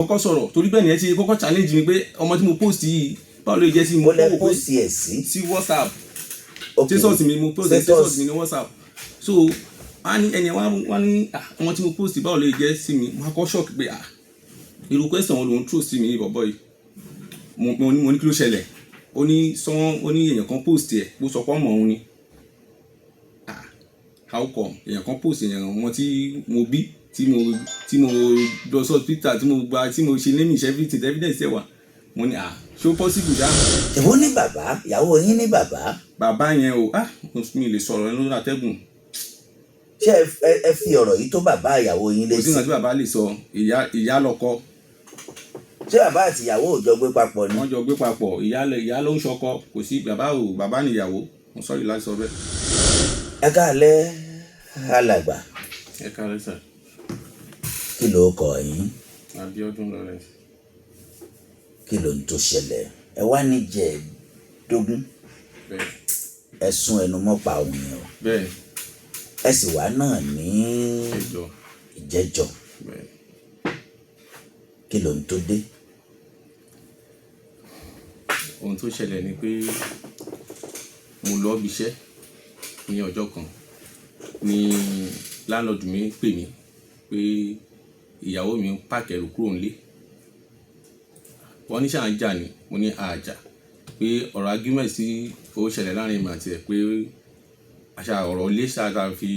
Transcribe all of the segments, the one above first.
Kọ́kọ́ sọ̀rọ̀ torí bẹ́ẹ̀ ni ẹ ti kọ́kọ́ challenge mi pé ọmọ tí mo post yìí, báwo ló jẹ́ sí mi? Mo lẹ Mo wò pé post ẹ̀ sí? Sí WhatsApp. Ok. Status mi, mo post Status. Status mi ní WhatsApp. So wọ́n á ní ẹni wọ́n ní, "Ah, ọmọ tí mo post, báwo ló jẹ́ sí mi?" Mo kọ́ shock pé, ah, irú question wo ló ń throw sí mi, bọ̀bọ̀ yìí? Mo ní, "Kí ló ṣẹlẹ̀?" Ó ní sọ́wọ́n, ó ní èèyàn kan post ẹ̀, bó sọ pé ọmọ òun ni. Ah, how come èèyàn kan post èèyàn, ọmọ tí mo bí, tí mo lọ sí hospital, tí mo gba, tí mo ṣe naming, everything, evidence ẹ̀ wà? Mo ní, "Ah, ṣé ó possible ṣá?" Ìwọ ní bàbá, ìyàwó yín ní bàbá? Bàbá yẹn o, ah, mi lè sọ̀rọ̀ lórí atẹ́gùn. Ṣé ẹ fi ọ̀rọ̀ yìí tó bàbá ìyàwó yín Kò sí létí? nǹkan tí bàbá lè sọ. Ìyá lọ́kọ. Ṣé bàbá àti ìyàwó ò jọ gbé papọ̀ ni? Wọ́n jọ gbé papọ̀. Ìyá ló ń ṣọkọ, kò sí bàbá o. Bàbá níyàwó. Mo sọ̀rọ̀ láti sọ bẹ́ẹ̀. Ẹ káalẹ́, alàgbà. Ẹ káalẹ́, sir. Kí ló kọ yín? Abíọ́dún Lawrence. Kí ló ń tó ṣẹlẹ̀? Ẹ wá ní jẹ̀ẹ́dógún. Bẹ́ẹ̀. Ẹ sún ẹnu mọ́ pa òun yẹn o. Bẹ́ẹ̀. Ẹ sì wá náà ní ẹjọ́. Ìjẹ́jọ́. Bẹ́ẹ̀. Kí ló ń tó dé? Ohun tó ṣẹlẹ̀ ni pé mo lọ ibi iṣẹ́ ní ọjọ́ kan ní landlord mi pè mí pé ìyàwó mi ń pack ẹrù kúrò nílé. Wọ́n ní ṣáà ń jà ní. Mo ní àjà, pé ọ̀rọ̀ argument tí ó ṣẹlẹ̀ láàrin mi àti ẹ̀, pé àṣà ọ̀rọ̀ ilé ṣáà ta fi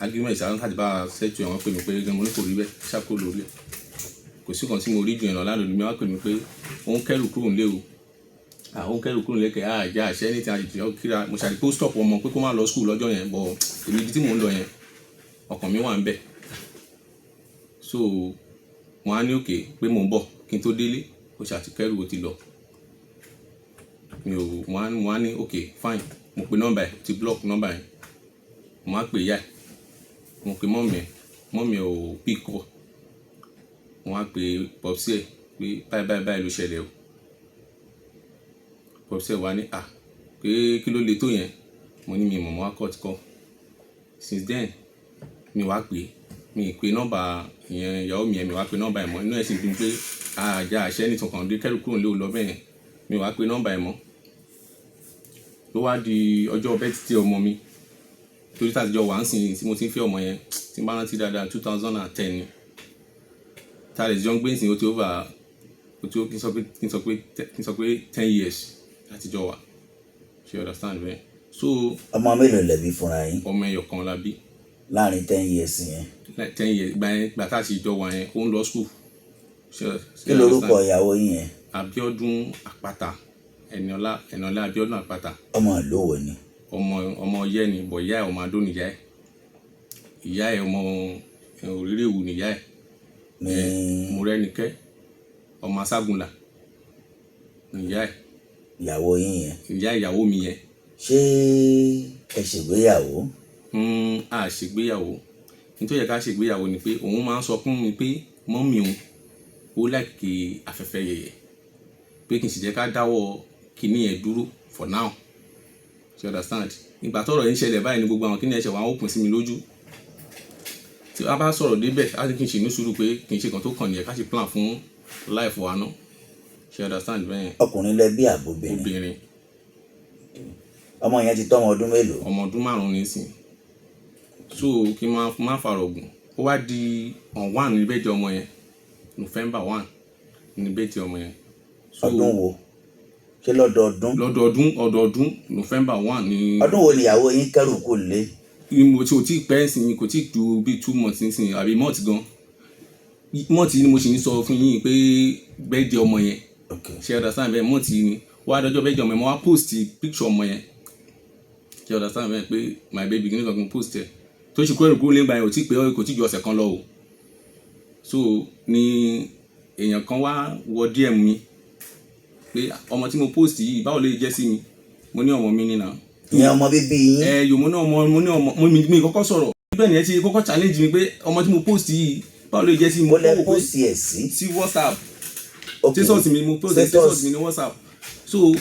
argument ṣáà láti bá a settle ẹ̀. Wọ́n pè mí pé mo ní kò rí bẹ́ẹ̀, ṣáà kúrò lórí ẹ̀. Kò sí kan tí mo rí jù yẹn lọ. Landlord mi wá pè mí pé òun kẹ́rù kúrò nílé o. Àwọn kẹ́rù kúrò nílé kẹ́ àjà àṣẹ ní ti àjèjì kíra. Mo ṣàdí pé ó stop ọmọ pé kó má lọ school lọ́jọ́ yẹn, but èmi, ibi tí mò ń lọ yẹn, ọkàn mi wà ń bẹ̀. So wọ́n á ní okay, pé mò ń bọ̀. Kí n tó délé, ó ṣàti kẹ́rù, ó ti lọ. Mi ò Wọ́n á ní okay, fine. Mo pe nọ́mbà ẹ̀, ti block nọ́mbà yẹn. Mo á pè ìyá ẹ̀, mo pe mummy ẹ̀, mummy ẹ̀ ò pick call. Mo á pe popsi ẹ̀ pé báyìí báyìí báyìí ló ṣẹlẹ̀ o. Popsi ẹ̀ wá ní, à, pé kí ló le tó yẹn? Mo ní mi mọ̀. Mo wá cut call. Since then, mi wá pè, mi pe nọ́mbà ìyẹn, ìyàwó mi yẹn, mi wá pe nọ́mbà ẹ̀ mọ́. Inú ẹ̀ sì dùn pé àjà àṣẹ nìkan kan dé, kẹ́rù kúrò nílé, ò lọ bẹ́ẹ̀ yẹn. Mi wá pe nọ́mbà ẹ̀ mọ́. Ló wá di ọjọ́ birthday ọmọ mi, torí tá a ti jọ wà ń sìn tí mo ti ń fẹ́ ọmọ yẹn, tí n bá rántí dáadáa, 2010 ni tá a lè jọ ń gbé ìsìn. Ó ti over, ó ti kí n sọ pé 10 years láti jọ wà. Ṣe you understand bẹ́ẹ̀? So Ọmọ mélòó lẹ bí fúnra yín? Ọmọ ẹyọ kan la bí. Láàrin 10 years yẹn? 10 years gbà yẹn, gbà tá a sì jọ wà yẹn, ó ń lọ school. Ṣe Kí lorúkọ ìyàwó yín yẹn? Abíọ́dún Àpáta Ẹniọlá, Ẹniọlá Abíọ́dún Àpáta. Ọmọ ìlú wo ni? Ọmọ yẹ ni bọ̀. Ìyá ẹ̀, ọmọ Adó nìyá ẹ̀. Ìyá ẹ̀, ọmọ Òrérèwù nìyá ẹ̀. Ní Mọ́rẹ́nikẹ́ ọmọ Aságunlà nìyá ẹ̀. Ìyàwó yín yẹn? Ìyá ìyàwó mi yẹn. Ṣé ẹ ṣègbéyàwó? A ṣègbéyàwó. Nítorí yẹ ká ṣègbéyàwó ni pé òun máa ń sọ fún mi pé mummy òun ó like afẹ́fẹ́ yẹ̀yẹ̀, pé kí n sì jẹ́ ká dáwọ́ kinní yẹn dúró for now. You understand? Ìgbà tọ́rọ̀ yẹn ń ṣẹlẹ̀ báyìí ni gbogbo àwọn kinní yẹn ṣe wà á open sí mi lójú. Tí a bá sọ̀rọ̀ débẹ̀, á ní kí n ṣe ní sùúrù, pé kí n ṣe kan tó kàn nìyẹn, ká ṣe plan fún life wa náà. Ṣe understand bẹ́ẹ̀? Ọkùnrin lẹ bí àbóbìnrin? Obìnrin. Ọmọ yẹn ti tọ́mọ ọdún mélòó? Ọmọ ọdún 5 nísìn. So kí n má farọ̀ gùn, ó wá di on 1 ní birthday ọmọ yẹn, November 1 ní birthday ọmọ yẹn. So Ọdún wo? Ṣé lọ́dọọdún? Lọ́dọọdún, ọdọọdún, November 1 ní. Ọdún wo nìyàwó yín kẹ́rù kò lé? Ní mo tí o tí pẹ́ sí, kò tí ju bí 2 months nísìnyí, àbí month gan. Month ni mo sì ń sọ fún yín pé birthday ọmọ yẹn. Ṣe understand bẹ́ẹ̀? Month ni wá dọjọ́ birthday ọmọ yẹn, mo wá post picture ọmọ yẹn. Ṣe understand bẹ́ẹ̀? Pé my baby kìíní kan, post ẹ̀ tó ṣe kúrò kúrò nígbà yẹn, ò tí pé, kò tí ju ọ̀sẹ̀ kan lọ o. So ni èèyàn kan wá wọ DM mi pé ọmọ tí mo post yìí, báwo ló jẹ́ sí mi? Mo ní ọmọ mi ní nà. Ìyẹn ọmọ bíbí yín? Ẹ yòó, mo ní ọmọ, mo ní ọmọ mo mi kọ́kọ́ sọ̀rọ̀ bẹ́ẹ̀ ni ẹ ti kọ́kọ́ challenge mi pé ọmọ tí mo post yìí, báwo ló jẹ́ sí mi? Mo lẹ Mo wò pé post ẹ̀ sí? Sí WhatsApp. Status mi, mo post Status. Status mi ní WhatsApp. So wọ́n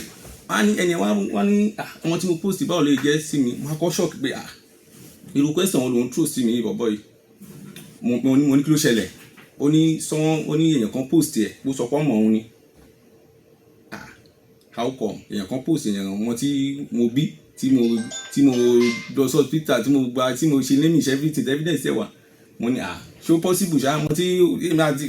á ní ẹni wọ́n ní, ah, ọmọ tí mo post, báwo ló jẹ́ sí mi? Mo kọ́ shock pé, ah, irú question wo ló ń throw sí mi, bọ̀bọ̀ yìí? Mo ní kí ló ṣẹlẹ̀? Ó ní sọ́wọ́n, ó ní èèyàn kan post ẹ̀, bó sọ pé ọmọ òun ni. Ah, how come èèyàn kan post èèyàn wọn tí mo bí, tí mo lọ sí hospital, tí mo gba, tí mo ṣe name, everything, evidence ẹ̀ wà? Mo ní, ah, ṣé ó possible ṣá? Mo tí èmi àti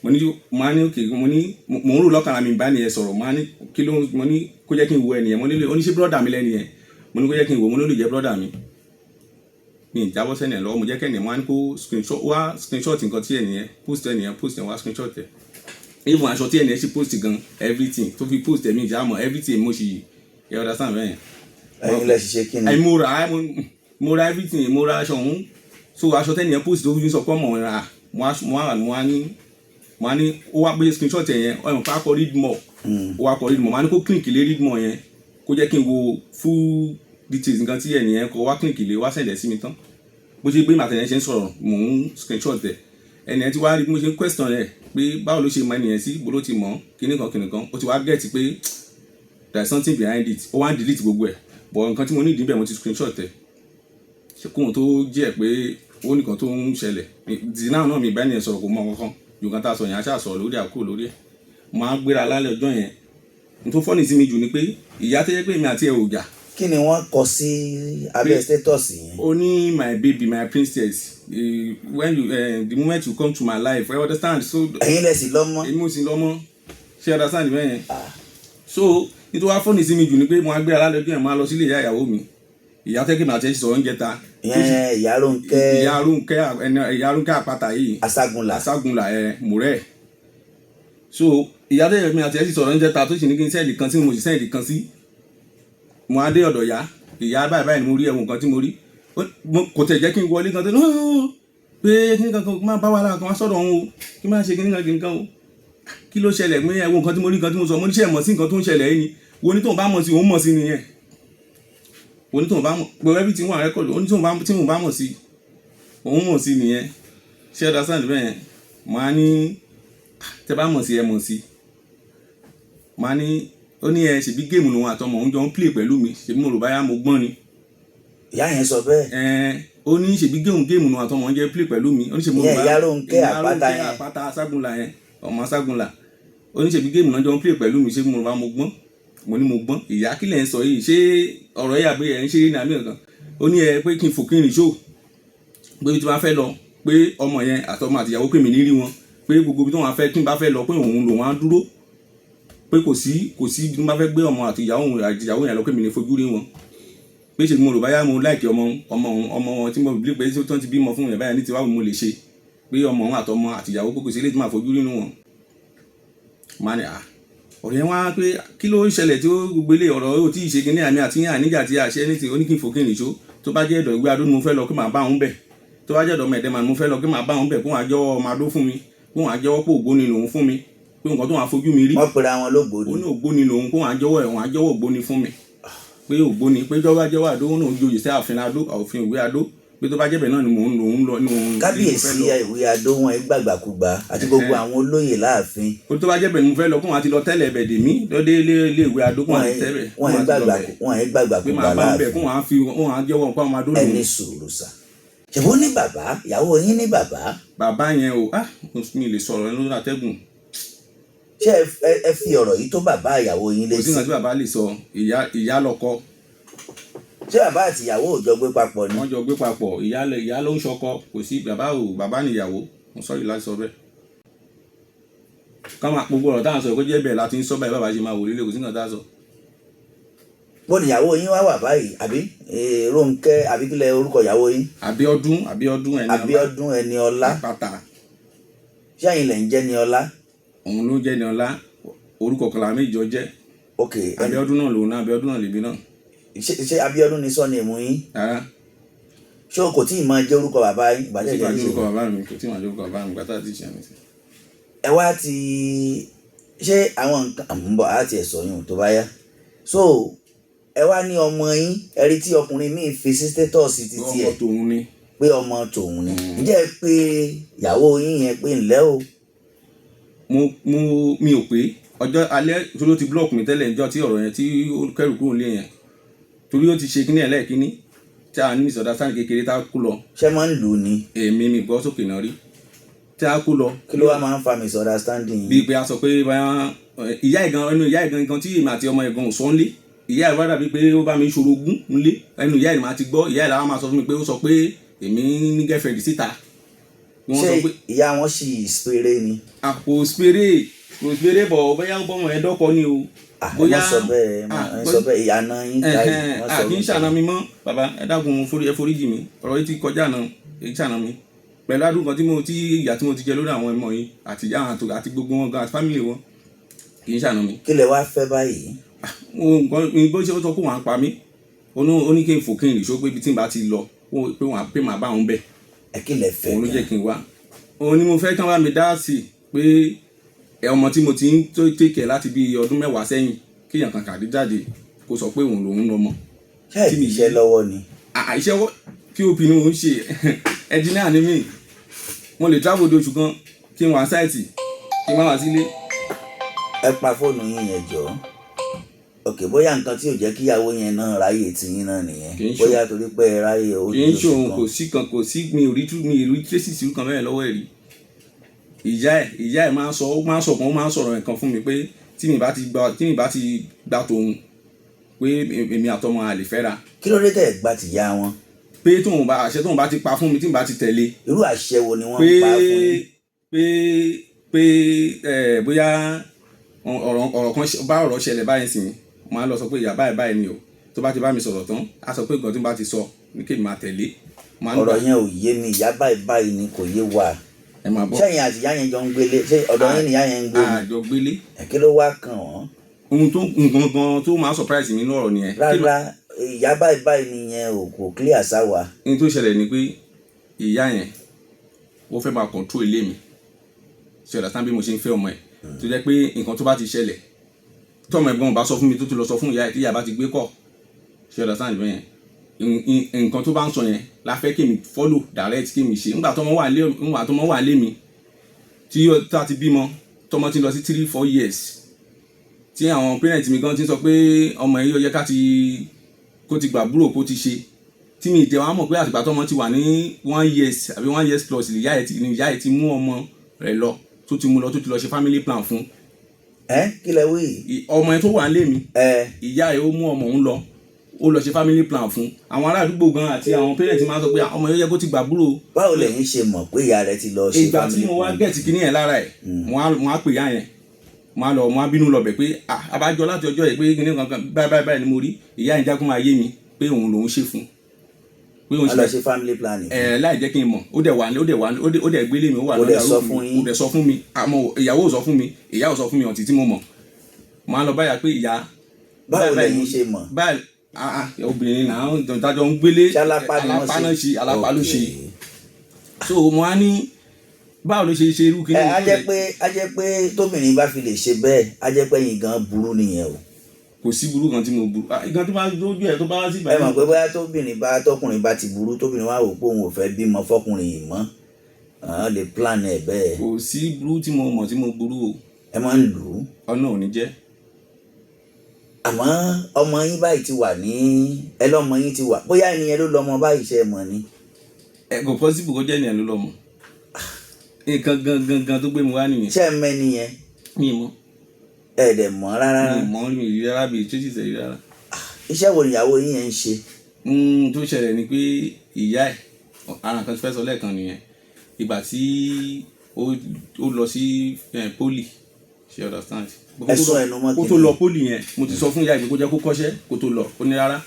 mo ní, mo á ní okay, mo ní mo ń rò lọ́kàn ara mi bá nìyẹn sọ̀rọ̀. Mo á ní kí ló, mo ní kó jẹ́ kí n wo ẹnìyẹn. Mo ní ó ní ṣé brother mi lẹ́nìyẹn? Mo ní kó jẹ́ kí n wo. Mo ní ó lè jẹ́ brother mi. Mi ì jábọ́ sẹ́ni ẹ̀ lọ́wọ́. Mo jẹ́ kẹ́ni, mo á ní kó screenshot wá, screenshot nǹkan tí ẹnìyẹn post, ẹnìyẹn post ẹ̀, wá screenshot ẹ̀, even aṣọ tí ẹnìyẹn ṣe post gan, everything tó fi post ẹ̀, mi ìjà mọ̀ everything. Mo ṣì, you understand bẹ́ẹ̀? Ẹ̀yin lẹ ṣiṣẹ́ kí ni? Ẹ mo ra everything, mo ra aṣọ òun. So aṣọ tẹ́nìyẹn post tó fi sọ pé ọmọ rà, mo á ní ó wá pé screenshot ẹ̀ yẹn, ọ̀hún pa kọ "read more". Ó wá kọ "read more". Mo á ní kó click lé "read more" yẹn, kó jẹ́ kí n wo full details nǹkan tí ẹnìyẹn kọ. Wá click lé, wá send ẹ̀ sí mi tán. Bó ṣe gbé màtẹ̀yẹn ṣe ń sọ̀rọ̀, mò ń screenshot ẹ̀. Ẹnìyẹn ti wá rí bí mo ṣe ń question ẹ̀ pé báwo ló ṣe mọ ẹnìyẹn sí, bó ló ti mọ̀, kíní kan kíní kan. Ó ti wá get pé there is something behind it. Ó wá ń delete gbogbo ẹ̀, but nǹkan tí mo ní ìdí bẹ́ẹ̀, mo ti screenshot ẹ̀. Ṣe kóhun tó jẹ́ pé ó nìkan tó ń ṣẹlẹ̀ dì náà náà, mi bá ẹnìyẹn sọ̀rọ̀, kò mọ kankan ju nǹkan tá a sọ yẹn. A ṣáà sọ̀rọ̀ lórí àkókò lórí ẹ̀. Mo á gbéra lálẹ́ ọjọ́ yẹn. N tó funny sí mi jù ni pé ìyá tó yẹ pé èmi àti ẹ̀ ò jà. Kí ni wọ́n kọ sí abẹ́ status yẹn? Ó ní, "My baby, my princess, when you the moment you come to my life, I understand." So Ẹ̀yin lẹ sì lọ́mọ. Èmi ò sì lọ́mọ, ṣé understand bẹ́ẹ̀ yẹn? So nítorí wàá funny sí mi jù ni pé mo á gbéra lálẹ́ ọjọ́ yẹn, mo á lọ sílé ìyá ìyàwó mi, ìyá tẹ́kẹ̀ mi àti ẹ̀ sọ̀rọ̀ oúnjẹ ta. Ìyẹn ìyá Rónkẹ́? Ìyá Rónkẹ́, ẹni ìyá Rónkẹ́ àpáta yìí. Aságunlà. Aságunlà ẹ mùrẹ́. So ìyá tẹ́kẹ̀ mi àti ẹ̀ sọ̀rọ̀ oúnjẹ ta, tó sì ní kí n send kan sí, mo sì send kan sí. Mo á dé ọ̀dọ̀ ìyá. Ìyá, báyìí báyìí ni mo rí, ẹ̀wọ̀n kan tí mo rí. Kò tẹ̀ jẹ́ kí n wọlé kan tó ní pé kí ní kankan máa bá wàhálà kan wá sọ̀rọ̀ òun o, kí máa ṣe kí ní kankan kí ní kan o, kí ló ṣẹlẹ̀ pé ẹ̀wọ̀n nǹkan tí mo rí, nǹkan tí mo sọ. Mo ní ṣe mọ̀ sí nǹkan tó ń ṣẹlẹ̀ yìí ni? Wo ní tóun bá mọ̀ sí, òun mọ̀ sí nìyẹn. Wo ní tóun bá mọ̀ pé everything wà record. Ó ní tóun bá, tí òun bá mọ̀ sí, òun mọ̀ sí nìyẹn. Ṣé ẹ understand bẹ́ẹ̀ yẹn? Màá ní tẹ bá mọ̀ sí, ẹ mọ̀ sí. Màá ní ó ní ẹ ṣèbí game lòun àtọmọ òun jọ ń play pẹ̀lú mi, ṣèbí mo rò báyà mo gbọ́n ni. Ìyá yẹn sọ bẹ́ẹ̀? Ẹ ó ní ṣèbí game lòun àtọmọ òun jẹ́ play pẹ̀lú mi. Ó ní ṣèbí mo rò Ìyẹn báyà ìyá Rónkẹ́ ìyá àpáta Rónkẹ́ yẹn. Àpáta Aságunlà yẹn, ọmọ Aságunlà. Ó ní ṣèbí game náà jọ ń play pẹ̀lú mi, ṣé mo rò bá mo gbọ́n? Mo ní mo gbọ́n. Ìyá, kílẹ̀ ń sọ yìí? Ṣé ọ̀rọ̀ yà pé ẹ̀ ń ṣe ní àmì kankan? Ó ní ẹ pé kí n fò, kí n rìn ṣó, pé tí wọ́n fẹ́ lọ, pé ọmọ yẹn àtọmọ àtìyàwó, pé mi ní rí wọn, pé gbogbo ibi tí wọ́n fẹ́, kí n bá fẹ́ lọ, pé òun lòun á dúró, pé kò sí ibi tí wọ́n bá fẹ́ gbé ọmọ àtìyàwó òun àtìyàwó yẹn lọ, pé mi ní fojú rí wọn, pé ṣe mo rò báyà mo like ọmọ ọmọ ọmọ wọn tí mo bí, pé tí wọ́n ti bímọ fún yẹn báyà ní tiwa mo lè ṣe, pé ọmọ òun àtọmọ àtìyàwó, pé kò sí eléyìí tí màá fojú rí nínú wọn. Máa ní à ọ̀rẹ́ wọn pé kí ló ń ṣẹlẹ̀ tí ó gbogbo ilé ọ̀rọ̀ ó tí ì ṣe kíní àmì àti yín àníjà tí a ṣe ní ti. Ó ní kí n fò, kí n nìṣó, tó bá jẹ́ ẹ̀dọ̀ ìwé adó ni mo fẹ́ lọ, kí màá bá òun bẹ̀, tó bá jẹ́ ẹ̀dọ̀ mẹ̀ẹ́dẹ́mà ni mo fẹ́ lọ, kí màá bá òun bẹ̀, kó wọn àjọwọ́ ọmọ adó fún mi, kó wọn àjọwọ́ pé ògbóni lòun fún mi, pé nǹkan tó wọn àfojú mi rí. Wọ́n pera wọn lógbóni? Ó ní ògbóni lòun, kó wọn àjọwọ́ ẹ̀, wọn àjọwọ́ ògbóni fún mi, pé ògbóni, pé tó bá jẹ́wọ́ àdó náà joyè sí ààfin adó, òfin ìwé adó, pé tó bá jẹ́bẹ̀ náà ni mò ń lòun lọ ní òun ní mo Kábíyèsí fẹ́ lọ. Ìwé adó, wọn gbàgbàkúgbà àti gbogbo àwọn olóyè láàfin. Ó tó bá jẹ́bẹ̀ ni mo fẹ́ lọ, kó wọn àti lọ tẹ́lẹ̀ ẹ̀bẹ̀ dè mí lọ́dẹ ilé ilé ìwé adó, kó wọn àti tẹ́lẹ̀ kó wọn wọn àti lọ gbàgbà bẹ̀ wọn pé gbàgbàkúgbà màá bá ń bẹ̀, láàfin. Kó wọn á fi wọn á jẹ́wọ́ pé àwọn adó lòun. Ẹni sùúrù sà, ṣèbó ní bàbá, ìyàwó yín ní bàbá? Bàbá yẹn o, ah, mi lè sọ̀rọ̀ lórí atẹ́gùn. Ṣé ẹ fi ọ̀rọ̀ yìí tó bàbá ìyàwó yín Kò sí létí? nǹkan tí bàbá lè sọ. Ìyá, ìyá lọ́kọ. Ṣé bàbá àti ìyàwó ò jọ gbé papọ̀ ni? Wọ́n jọ gbé papọ̀. Ìyá ìyá ló ń ṣọkọ, kò sí bàbá o, bàbá nìyàwó. Mo sọ̀rọ̀ láti sọ bẹ́ẹ̀ ká máa gbogbo ọ̀rọ̀ táwọn sọ kó jẹ́ bẹ́ẹ̀ láti ń sọ báyìí, bàbá ṣe máa wò lílé, kò sí nǹkan tá a sọ. Bó ni ìyàwó yín wá wà báyìí? Àbí Rónkẹ́, àbí kílẹ̀ orúkọ ìyàwó yín? Abíọ́dún, Abíọ́dún ẹni. Abíọ́dún ẹni ọlá. Àpáta. Ṣé ẹ̀yin lẹ̀ ń jẹ́ ní ọlá? Òun ló jẹ́ ní ọlá, orúkọ kan làwọn méjì jọ jẹ́. Ok. Abíọ́dún náà lòun náà, Abíọ́dún náà lèmi náà. Ṣé Abíọ́dún ni sọ́ni èmú yín? Rárá. Ṣé o kò tí ì máa jẹ́ orúkọ bàbá yín? Kò Ìbàdàn tí màá ìjẹ́ jẹ́ orúkọ bàbá mi, kò tí màá jẹ́ orúkọ bàbá mi gbàtà àti ìṣẹ́ mi sí. Ẹ wá ti ṣé àwọn nǹkan à ń bọ̀ á ti ẹ̀ sọ yún tó bá yá. So ẹ wá ní ọmọ yín, ẹ rí tí ọkùnrin míì fi sí status títí Ọmọ ẹ̀ tòun ni. Pé ọmọ tòun ni. Ǹjẹ́ ẹ pé ìyàwó yín yẹn pé ńlẹ́ o? Mo mi ò pé ọjọ́ alẹ́ tó ló ti block mi tẹ́lẹ̀, ìjọ tí ọ̀rọ̀ yẹn tí ó kẹ́rù kúrò nílé yẹn, torí ó ti ṣe kíní ẹ̀ lẹ́ẹ̀kíní tí a ní misunderstanding kékeré tá a kú lọ. Ṣé máa ń lù ú ni? Èmi mi gbọ́ sókè náà rí. Tí a kó lọ. Kí ló wá máa ń fa misunderstanding? Bíi pé a sọ pé báyà ìyá ẹ̀ gan, ẹnu ìyá ẹ̀ gan gan tí èmi àti ọmọ ẹ̀ gan ò sọ ń lé, ìyá ẹ̀ wá dàbí pé ó bá mi ṣorogún ńlé. Ẹnu ìyá ẹ̀ ni màá ti gbọ́. Ìyá ẹ̀ làwọn máa sọ fún mi pé ó sọ pé èmi ní girlfriend síta. Wọ́n Ṣé sọ pé ìyá wọn sì péré ni? Àpò spere, kò spere bọ̀, bóyá ó bọ́mọ ẹ̀ dọ́kọ ni o. Ah, ẹ má sọ bẹ́ẹ̀, ẹ má ẹ sọ bẹ́ẹ̀, ìyànà yín ká yìí Ẹ̀hẹ́n, má à sọ kì í bẹ́ẹ̀. ṣàna mi mọ́. Bàbá, ẹ dákun, ẹ foríjì mi. Ọ̀rọ̀ yìí ti kọjá náà, èyí ṣàna mi pẹ̀lú àdúgbò kan tí mo tí ìyà tí mo ti jẹ lórí àwọn ọmọ yìí àti ìyá àti gbogbo wọn gan àti family wọn, kì í ṣàna mi. Kí lẹ wá fẹ́ báyìí? Mo nǹkan mi bó ṣe ó sọ pé wọ́n á pa mí, ó ní kí n fò kí n rìn ṣó pé ibi tí n bá ti lọ pé wọ́n á pé màá bá òun bẹ̀. Ẹ kí lẹ fẹ́ Òun ló gan? jẹ́ kí n wá. Òun ni mo fẹ́ kí wọ́n bá mi dá sí i pé ẹ ọmọ tí mo ti ń tó tẹ̀kẹ̀ láti bí ọdún 10 sẹ́yìn, kéèyàn kan kàdé jáde kó sọ pé òun lòún lọ́mọ. Ṣé ẹ Tí mi níṣẹ́ lọ́wọ́ ni? Iṣẹ́ pop ni mò ń ṣe, engineer ni mí. Mo lè travel de oṣù kan kí n wá site, kí n má wá sílé. Ẹ pa fóònù yín yẹn jọ. Ok, bóyá nǹkan tí ò jẹ́ kíyàwó yẹn náà ráyè tiyín náà nìyẹn. Kì í ṣe Bóyá torí pé ẹ ráyè ó kì di í oṣù ṣe òun kan. Kò sí kan, kò sí, mi ò rí tracy kan bẹ́ẹ̀ lọ́wọ́ ẹ̀ rí. Ìyá ẹ̀ máa ń sọ, ó máa ń sọ kan, ó máa ń sọ̀rọ̀ nǹkan fún mi pé tí mi bá ti gba tòun, pé èmi àtọmọ àlè fẹ́ra. Kí ló dé tẹ̀ gba tìyá wọn? Pé tóun bá àṣẹ tóun bá ti pa fún mi, tí mi bá ti tẹ̀lé. Irú àṣẹ wo ni wọ́n Pé ń pa fún yín? Pé ẹ bóyá ọ̀rọ̀ kan bá ọ̀rọ̀ ṣẹlẹ̀ báyìí sìn, máa lọ sọ pé ìyá báyìí báyìí ni o. Tó bá ti bá mi sọ̀rọ̀ tán, á sọ pé nǹkan tí n bá ti sọ ní kí n máa tẹ̀lé. Máa ń Ọ̀rọ̀ gbà. yẹn ò yé mi. Ìyá báyìí báyìí ni kò yé wa. Ẹ máa bọ́. Ṣẹ́yìn àti ìyá yẹn jọ ń gbélé? Ṣé ọ̀dọ̀ yín ni ìyá yẹn ń gbé ni? Àjọ gbélé. Ẹ kí ló wá kàn wọ́n? Ohun tó nǹkan gan tó máa surprise mi lọ́rọ̀ nìyẹn. Rárá, ìyá báyìí báyìí nìyẹn ò kò clear sáwa. Ohun tó ṣẹlẹ̀ ni pé ìyá yẹn, ó fẹ́ máa control ilé mi. Ṣe ọ̀dà tán bí mo ṣe ń fẹ́ ọmọ ẹ̀, tó jẹ́ pé nǹkan tó bá ti ṣẹlẹ̀, tí ọmọ ẹ̀gbọ́n bá sọ fún mi, tó ti lọ sọ fún ìyá ẹ̀, tí ìyá bá ti gbé kọ̀, ṣe ọ̀dà tán ìbẹ̀ yẹn, nǹkan tó bá ń sọ yẹn la fẹ́ kí mi follow direct, kí mi ṣe. Nígbà tọmọ wà lé mi, tí ó tá ti bímọ, tọmọ ti lọ sí 3-4 years, tí àwọn parents mi gan ti sọ pé ọmọ yìí ó yẹ ká ti kó ti gbàbúrò, kó ti ṣe, tí mi ìjẹ́ wa mọ̀ pé àtìgbà tọmọ ti wà ní 1 years àbí 1 years plus ni ìyá ẹ̀ ti mú ọmọ rẹ̀ lọ, tó ti mú lọ, tó ti lọ ṣe family plan fún. Ẹ kí lẹ wí? Ọmọ yẹn tó wà nílé mi, Ẹ ìyá ẹ̀ ó mú ọmọ òun lọ, ó lọ ṣe family plan fún. Àwọn ará àdúgbò gan àti àwọn parents máa ń sọ pé ọmọ yẹn yẹ kó ti gbàbúrò. Báwo lẹ̀yin ṣe mọ̀ pé ìyá rẹ̀ ti lọ ṣe Ìgbà tí family mo wá plan? get kíní yẹn lára ẹ̀, mo á pè ìyá yẹn, mo á lọ, mo á bínú lọ bẹ̀ pé ah, abájọ láti ọjọ́ yìí pé kíní kankan báyìí báyìí báyìí ni mo rí. Ìyá yẹn jákun máa yé mi pé òun lòún ṣe fún, pé òun Wọ́n lọ ṣe family planning. Ẹ láì jẹ́ kí n mọ̀, ó dẹ̀ wà, ó dẹ̀ gbélé mi, ó wà Kò dẹ̀ lọ́dọ̀ sọ arúgbó fún mi. yín? Kò dẹ̀ sọ fún mi. Àmọ́ ìyàwó ò sọ fún mi, ìyá ò sọ fún mi ọ̀tí tí mo mọ̀. Mo á lọ báyà pé ìyá Báwo báyìí báyìí lẹ̀yin ṣe mọ̀? Báyìí, ah ah, obìnrin náà dájọ́ ń gbélé. Ṣé alápá ni wọ́n Alápá ṣe? náà ṣe, alápá ló ṣe. Okay. So mo á ní báwo ló ṣe ṣe irú kíní? Ẹ á jẹ́ pé tóbìnrin bá fi lè ṣe bẹ́ẹ̀, á jẹ́ pé ẹ̀yin gan burú nìyẹn o. Kò sí burú kan tí mo burú. Ah, nǹkan tó bá lójú ẹ tó bá wá sí Ẹ mọ̀ pé bóyá tóbìnrin bá tọkùnrin bá ti burú, tóbìnrin wá wò pé òun ò fẹ́ bímọ fọkùnrin yìí mọ́, àwọn lè plan ẹ̀ bẹ́ẹ̀. Kò sí burú tí mo mọ̀ tí mo burú o. Ẹ máa ń lù ú? Ọ̀nà ò ní jẹ́. Àmọ́ ọmọ yín báyìí ti wà ní ẹ lọ́mọ yín ti wà, bóyá ẹni yẹn ló lọ́mọ báyìí, ṣe é mọ̀ ni? Ẹ kò possible kó jẹ́ ènìyàn ló lọ́mọ. Nǹkan gan gan gan tó gbé mi wá nìyẹn. Ṣé ẹ mẹ́ni yẹn? Mi mọ̀. Ẹ dẹ̀ mọ̀ rárá? Mi mọ̀, mi rí rárá, bí tracy ṣe rí rárá. Iṣẹ́ wo níyàwó yín yẹn ń ṣe? Tó ṣẹlẹ̀ ni pé ìyá ẹ̀, ara nǹkan tí fẹ́ sọ lẹ́ẹ̀kan nìyẹn, ìgbà tí ó lọ sí poly, ṣe understand? Ẹ sún ẹnu mọ́. Kó tó lọ poly yẹn, mo ti sọ fún ìyá ẹ̀ pé kó jẹ́ kó kọ́ṣẹ́ kó tó lọ. Ó ní rárá,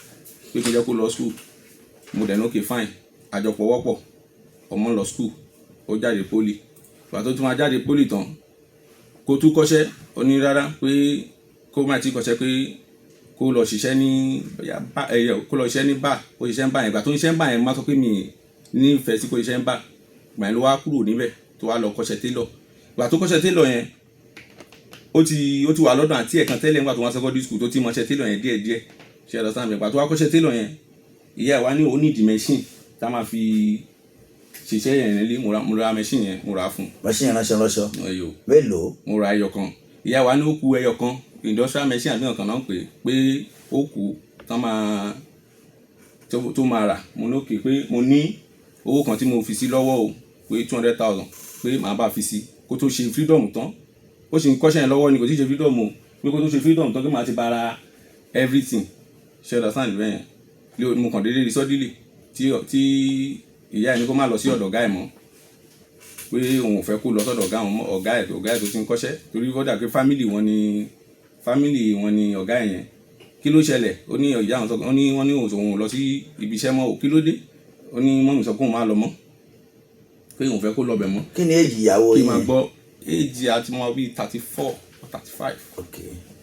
pé kó jẹ́ kó lọ school. Mo dẹ̀ ní okay, fine. Àjọpọ̀ wọ́pọ̀, ọmọ lọ school, ó jáde poly. Ìgbà tó tún máa jáde poly tán, kó tún kọ́ṣẹ́, ó ní rárá, pé kó má ti kọ́ṣẹ́, pé kó lọ ṣiṣẹ́ ní bóyá bá ẹyẹ, kó lọ ṣiṣẹ́ ní bá kó ṣiṣẹ́ ń bá yẹn. Ìgbà tó ń ṣiṣẹ́ ń bá yẹn, má sọ pé mi nífẹ̀ẹ́ sí kó ṣiṣẹ́ ń bá. Ìgbà yẹn ló wá kúrò níbẹ̀ tó wá lọ kọ́ṣẹ́ tailor. Ìgbà tó kọ́ṣẹ́ tailor yẹn, ó ti wà lọ́dọ̀ àǹtí ẹ̀ kan tẹ́lẹ̀ nígbà tó wá secondary school, tó ti mọṣẹ́ tailor yẹn díẹ̀ díẹ̀, ṣe ẹ̀rọ sáà mi. Ìgbà tó wá kọ́ṣẹ́ tailor yẹn, ìyá ẹ̀ wá ní ó need machine tá máa fi ṣiṣẹ́ yẹn nílé. Mo ra machine yẹn, mo rà á fún un. Machine ránṣọ ránṣọ? Ẹyọ. Mélòó? Mo ra ẹyọ kan. Ìyá wa ní ó ku ẹyọ kan, industrial machine àbí nǹkan náà ń pè é, pé ó kù tán máa tó máa rà. Mo ní okay, pé mo ní owó kan tí mo fi sí lọ́wọ́ o, pé 200,000. Pé màá bá fi sí kó tó ṣe freedom tán. Ó sì ń kọ́ṣẹ́ yẹn lọ́wọ́ ni, kò tí ì ṣe freedom o. Pé kó tó ṣe freedom tán, kí màá ti bára everything. Ṣe understand bẹ́ẹ̀ yẹn? Mo kàn déédéé rí suddenly tí ìyá ẹ̀ ní kó má lọ sí ọ̀dọ̀ ọ̀gá ẹ̀ mọ́, pé òun ò fẹ́ kó lọ sọ́dọ̀ ọ̀gá òun mọ́, ọ̀gá ẹ̀ tó ti ń kọ́ṣẹ́, torí ó dà pé family wọn ni ọ̀gá ẹ̀ yẹn. Kí ló ṣẹlẹ̀? Ó ní ìyá àwọn sọ, ó ní wọ́n ní òun lọ sí ibi iṣẹ́ mọ́ o. Kí ló dé? Ó ní mummy sọ pé òun máa lọ mọ́, pé òun fẹ́ kó lọ bẹ̀ mọ́. Kí ni age ìyàwó Kí yín? máa gbọ́, age àti mọ́ bíi 34 or 35. Ok,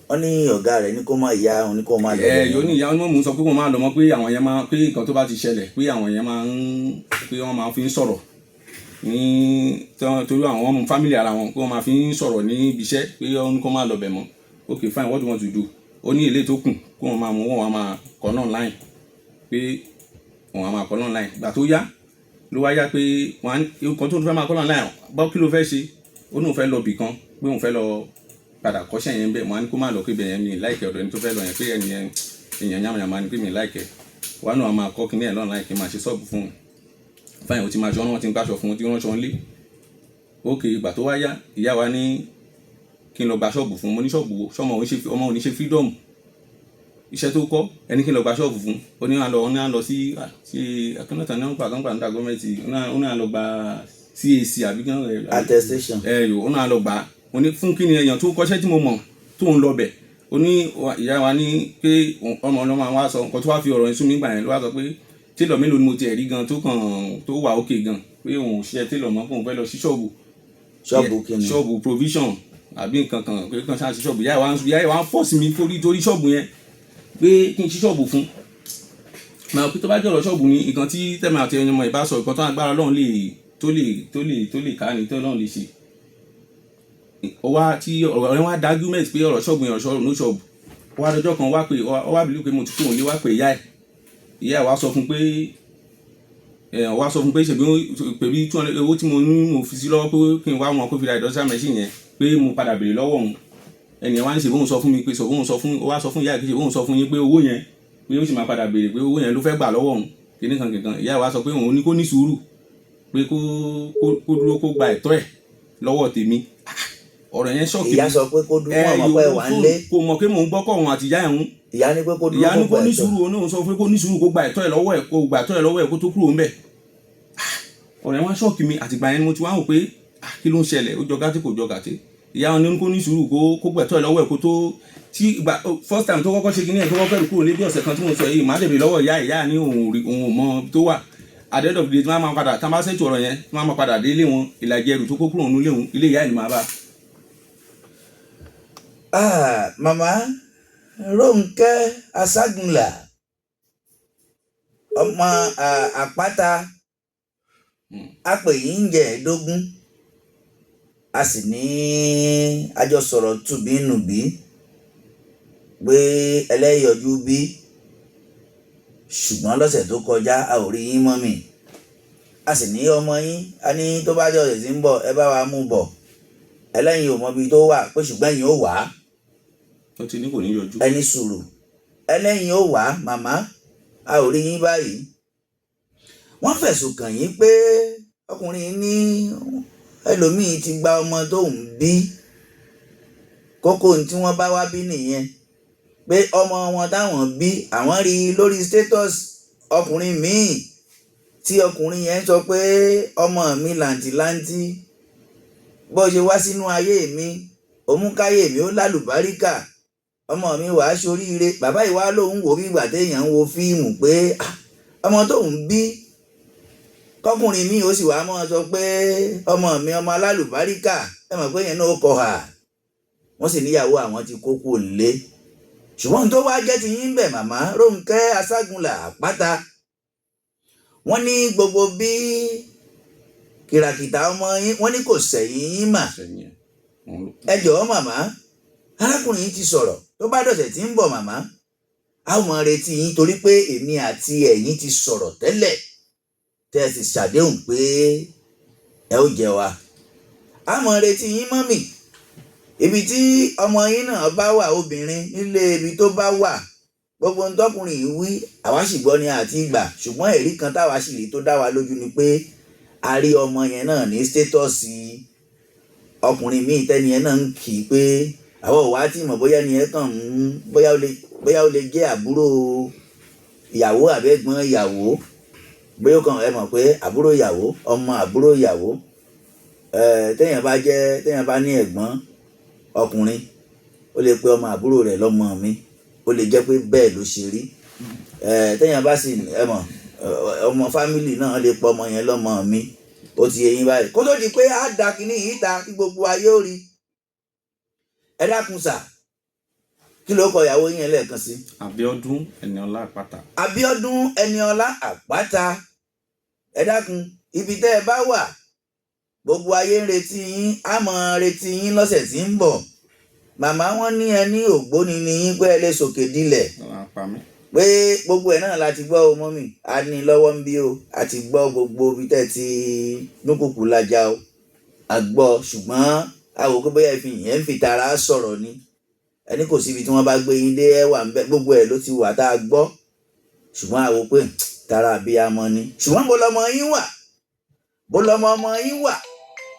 wọ́n ní ọ̀gá rẹ̀ ní kó má, ìyá òun ní kó má lọ Ẹ bẹ̀ yóò mọ́. ní ìyá onímọ̀ sọ pé kó máa lọ mọ́, pé àwọn yẹn máa, pé nǹkan tó bá ti ṣẹlẹ̀, pé àwọn yẹn máa ń, pé wọ́n máa fi ń sọ̀rọ̀ ní torí àwọn ọmọ family ara wọn, pé wọ́n máa fi ń sọ̀rọ̀ ní ibi iṣẹ́, pé wọ́n ní kó máa lọ bẹ̀ mọ́. Ok, fine, what do you want to do? Ó ní èlé tó kù kó wọ́n máa mú wọn wá máa kọ́ náà online, pé wọ́n á máa kọ́ náà online. Gbà tó yá ló wá yá pé wọ́n á nǹkan tó ń fẹ́ máa kọ́ náà online bọ́. Kí ló fẹ́ ṣe? Ó ní òun fẹ́ lọ bì kan, pé òun fẹ́ lọ padà kọ́ṣẹ́ yẹn bẹ́ẹ̀. Wọ́n á ní kó má lọ, pé bẹ́ẹ̀ yẹn mi láìkẹ́ ọ̀dọ̀ ẹni tó fẹ́ lọ yẹn, pé ẹni yẹn èèyàn yamayama ni, pé mi láìkẹ́ wàá náà máa kọ́ kíní ẹ̀ lọ́nà láìkẹ́ máa ṣe sọ́ọ̀bù fún un. Fine, o ti máa ṣọ, wọn ti ń gbàṣọ fún un, tí wọ́n ṣọ ń lé. Ok, ìgbà tó wá yá, ìyá wa ní kí n lọ gba ṣọ́ọ̀bù fún un. Mo ní ṣọ́ọ̀bù wo? Ṣọ́mọ òun ṣe, ọmọ òun ní ṣe freedom iṣẹ́ tó kọ́ ẹni kí n lọ gba ṣọ́ọ̀bù fún? Ó ní à lọ, ó ní à lọ sí akínátà ní wọ́n gbà kán gbà níta gọ́ọ̀mẹ̀ntì. Ó ní à lọ gba CAC àbí kí wọ́n Attestation. Ẹ yò, ó náà lọ gbà á. Mo ní fún kí ni? Èèyàn tó kọ́ṣẹ́ tí mo mọ̀ tó ń lọ bẹ̀. Ó ní ìyá wa ní pé ọmọ ọlọ́mọ wa sọ nǹkan tó wá fi ọ̀rọ̀ yẹn sún mi gbà yẹn. Ló wá sọ pé tailor mélòó ni mo tiẹ̀ rí gan tó kàn tó wà ókè gan, pé òun ò ṣiṣẹ́ tailor mọ́, pé òun fẹ́ lọ sí ṣọ́ọ̀bù. Ṣọ́ọ̀bù kí ni? Ṣọ́ọ̀bù provision àbí nǹkan kan, pé kàn ṣáà sí ṣọ́ọ̀bù. Ìyá wa ń force mi torí ṣọ́ọ̀bù yẹn, pé kí n ṣí ṣọ́ọ̀bù fún màá, pé tó bá jọ̀rọ̀ ṣọ́ọ̀bù ní nǹkan tí tẹ̀mí àti ẹ̀yàn ọmọ ìbá sọ, nǹkan tó agbára Ọlọ́run lè tó lè ká ní tó Ọlọ́run lè ṣe. Ó wá tí ọ̀rọ̀ yẹn wá dá argument pé ọ̀rọ̀ ṣọ́ọ̀bù yẹn, ọ̀rọ̀ ṣọ́ọ̀bù no ṣọ́ọ̀bù. Ó wá dọjọ́ kan, wá pé ó wá believe pé mo ti kúrò nílé, wá pé ìyá ẹ̀. Ìyá ẹ̀ wá sọ fún pé ẹ̀ wá sọ fún pé ṣèbí pé bí 200 owó tí mo ní mo fi sí lọ́wọ́, pé kí n wá wọn kó fi ra industrial machine yẹn, pé mo padà béèrè lọ́wọ́ òun. Ẹnì yẹn wá ní ṣe bóun sọ fún mi pé sọ bóun sọ fún, ó wá sọ fún ìyá ẹ̀ pé ṣe bóun sọ fún yín pé owó yẹn, pé ó sì máa padà béèrè, pé owó yẹn ló fẹ́ gbà lọ́wọ́ òun, kíní kan kìkan. Ìyá ẹ̀ wá sọ pé òun ní kó ní sùúrù, pé kó dúró kó gba ẹ̀tọ́ ẹ̀ lọ́wọ́ tèmi. Ọ̀rọ̀ yẹn shock. Ìyá sọ pé kó dúró, ọmọ pé wà ń lé. Kò mọ̀ pé mò ń gbọ́kọ̀ òun àti ìyá ẹ̀ ń. Ìyá ní pé kó dúró. Ìyá ní kó kó ní gba ẹ̀tọ́. sùúrù, òun náà sọ pé kó ní sùúrù, kó gba ẹ̀tọ́ ẹ̀ lọ́wọ́ ẹ̀, kó gba ẹ̀tọ́ ẹ̀ lọ́wọ́ ẹ̀ kó tó kúrò ńbẹ̀. Ọ̀rọ̀ yẹn wá shock mi. Àtìgbà yẹn ni mo ti wá wò pé, ah, kí ló ń ṣẹlẹ̀? Ó jọ gàtí, kò jọ gàtí. Ìyá wọn ní kó ní sùúrù, kó gbẹ̀tọ́ ẹ̀ lọ́wọ́ ẹ̀ kó tó tí ìgbà first time tó kọ́kọ́ ṣe kíní ẹ̀, tó kọ́kọ́ kúrò ní bí ọ̀sẹ̀ kan tí mo sọ yìí, màá dèbè lọ́wọ́ ìyá. Ìyá ní òun ò rí, òun ò mọ tó wà. At the end of the day, tí wọ́n máa padà, tí wọ́n bá ṣètò ọ̀rọ̀ yẹn, tí wọ́n máa padà dé ilé wọn, ìlàjì ẹrù tó kó kúrò nínú ilé òun, ilé ìyá ẹ̀ ni màá bá. Ah, màmá Rónkẹ́ Aṣágunlà, ọmọ àpáta, a pè yín ń jẹ ẹ̀ẹ́dógún, a sì ní àjọ sọ̀rọ̀ tùbínùbí pé ẹlẹ́yọjú bí, ṣùgbọ́n lọ́sẹ̀ tó kọjá a ò rí yín mọ́ mi. A sì ní ọmọ yín, a ní tó bá jẹ́ ọ̀sẹ̀ tí ń bọ̀, ẹ bá wa mú bọ̀. Ẹlẹ́yin ò mọ ibi tó wà, pé ṣùgbọ́n ẹ̀yin ó wà á. Ó ti ní kò ní yọjú. Ẹni sùúrù, ẹlẹ́yin ó wà á. Màmá, a ò rí yín báyìí. Wọ́n fẹ̀sùn kàn yín pé ọkùnrin ní ẹlòmíín ti gba ọmọ tóun bí. Kókó ohun tí wọ́n bá wá bí nìyẹn, pé ọmọ wọn táwọn bí, àwọn rí i lórí status ọkùnrin míì, tí ọkùnrin yẹn sọ pé ọmọ mi làǹtìlanti, bó ṣe wá sínú ayé mi, òmùkáyé mi ó lálùbáríkà, ọmọ mi wàá ṣoríire. Bàbá yìí wá lòun wò bí ìgbà téèyàn ń wo fíìmù, pé ah, ọmọ tóun bí, kọkùnrin mi ó sì wá mọ́ ọ sọ pé ọmọ mi, ọmọ alálùbáríkà. Ẹ mọ̀ pé yẹn náà ó kọ hà. Wọ́n sì níyàwó àwọn ti kó kúrò nílé. Ṣùgbọ́n tó wá jẹ́ ti yín bẹ̀, màmá Rónkẹ́ Aṣágunlà Àpáta, wọ́n ní gbogbo bí kìràkìtà ọmọ yín, wọ́n ní kò sẹ̀yìn yín mà. Sẹ́yìn ẹ̀ òun ló. Ẹ jọ̀ọ́ màmá, arákùnrin yìí ti sọ̀rọ̀. Tó bá dọ̀sẹ̀ tí ń bọ̀, màmá, a ó máa retí yín, torí pé èmi àti ẹ̀yin ti sọ̀rọ̀ tẹ́lẹ̀, tẹ́ ẹ sì ṣàdéhùn pé ẹ ó jẹ wa. A máa retí yín, mummy. Ibi tí ọmọ yín náà bá wà, obìnrin nílé, ibi tó bá wà, gbogbo ohun tọkùnrin yìí wí, àwa sì gbọ́ ní àti ìgbà. Ṣùgbọ́n ẹ̀rí kan táwa sì rí tó dá wa lójú ni pé A rí ọmọ yẹn náà ní status ọkùnrin míì tẹ́ni yẹn náà ń kì í pé àwọn òwá tí mọ̀ bóyá ni ẹ kàn ń bóyá ó lè jẹ́ àbúrò ìyàwó àbẹ́gbọ́n ìyàwó, bóyá ó kàn ẹ mọ̀ pé àbúrò ìyàwó, ọmọ àbúrò ìyàwó ẹ, téèyàn bá ní ẹ̀gbọ́n ọkùnrin, ó lè pe ọmọ àbúrò rẹ̀ lọ́mọ mi. Ó lè jẹ́ pé bẹ́ẹ̀ ló ṣe rí ẹ. Téèyàn bá sì ẹ mọ̀ ọmọ family náà lè pọ ọmọ yẹn lọ́mọ mi. Ó ti yé yín báyìí. Kó tó di pé á da kínní yìí ta kí gbogbo ayé ó rí, ẹ dákun sà, kí ló kọ ìyàwó yín lẹ́ẹ̀kan sí? Abíọ́dún Ẹniọlá Àpáta. Abíọ́dún Ẹniọlá Àpáta. Ẹ dákun, ibi tẹ́ ẹ bá wà, gbogbo ayé ń retí yín, á mọ̀ retí yín lọ́sẹ̀ tí ń bọ̀. Màmá wọn ní ẹ ní ògbóni ni yín, pé ẹ lè sòkè dilẹ̀. Ọlọ́run pa mí. Pé gbogbo ẹ̀ náà la ti gbọ́ o. Mummy, a ní lọ́wọ́ ń bí o. A ti gbọ́ gbogbo ibi tẹ́ ti núkùkù lajà o, a gbọ́. Ṣùgbọ́n a wò pé bóyá ìfi yẹn ń fi tara sọ̀rọ̀ ni. Ẹni kò síbi tí wọ́n bá gbé yín dé, ẹ wà ń bẹ. Gbogbo ẹ̀ ló ti wà tá a gbọ́, ṣùgbọ́n a wò pé tara àbíyamọ ni. Ṣùgbọ́n bó lọmọ yín wà, bó lọmọ ọmọ yín wà,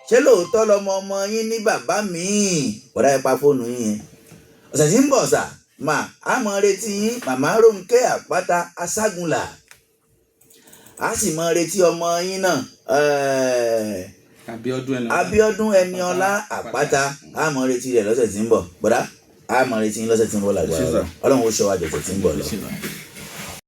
ṣé lóòótọ́ lọmọ ọmọ yín ní bàbá míì? Bọ̀dá, ẹ pa fóònù yín yẹn. Ọ̀sẹ̀ tí ń bọ̀ sà mà á mọ retí yín, Màmá Rónkẹ́ Àpáta Aṣágunlà. Á sì mọ retí ọmọ yín náà. Abíọ́dún Ẹniọlá. Abíọ́dún Ẹniọlá Àpáta, á mọ retí rẹ̀ lọ́sẹ̀ tí ń bọ̀. Bọ̀dá, á mọ retí yín lọ́sẹ̀ tí ń bọ̀ lágbára. Ṣé sà? Ọlọ́run ó ṣọ́ wa jọ̀sẹ̀ tí ń bọ̀ lọ. Ṣé sà?